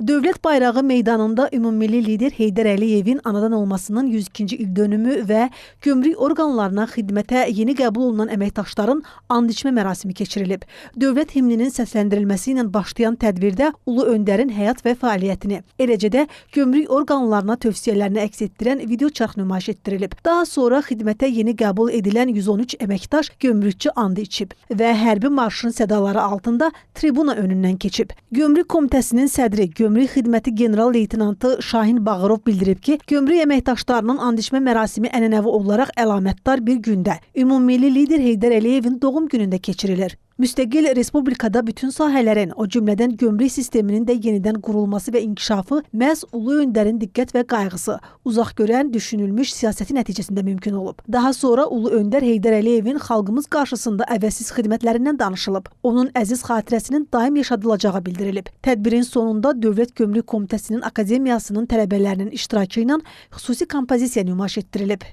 Dövlət bayrağı meydanında ümummilli lider Heydər Əliyevin anadan olmasının 102-ci ildönümü və gömrük orqanlarına xidmətə yeni qəbul olunan əməkdaşların and içmə mərasimi keçirilib. Dövlət himninin səsləndirilməsi ilə başlayan tədbirdə Ulu Öndərin həyat və fəaliyyətini, eləcə də gömrük orqanlarına tövsiyələrini əks etdirən video çarx nümayiş etdirilib. Daha sonra xidmətə yeni qəbul edilən 113 əməkdaş gömrükçü andı içib və hərbi marşın sədaları altında tribuna önündən keçib. Gömrük Komitəsinin sədri, Gömrük Xidməti general-leytenantı Şahin Bağırov bildirib ki, gömrük əməkdaşlarının and içmə mərasimi ənənəvi olaraq əlamətdar bir gündə, ümummilli lider Heydər Əliyevin doğum günündə keçirilir. Müstəqil respublikada bütün sahələrin, o cümlədən gömrük sisteminin də yenidən qurulması və inkişafı məhz Ulu Öndərin diqqət və qayğısı, uzaqgörən düşünülmüş siyasəti nəticəsində mümkün olub. Daha sonra Ulu Öndər Heydər Əliyevin xalqımız qarşısında əvəzsiz xidmətlərindən danışılıb. Onun əziz xatirəsinin daim yaşadılacağı bildirilib. Tədbirin sonunda Dövlət Gömrük Komitəsinin Akademiyasının tələbələrinin iştirakı ilə xüsusi kompozisiya nümayiş etdirilib.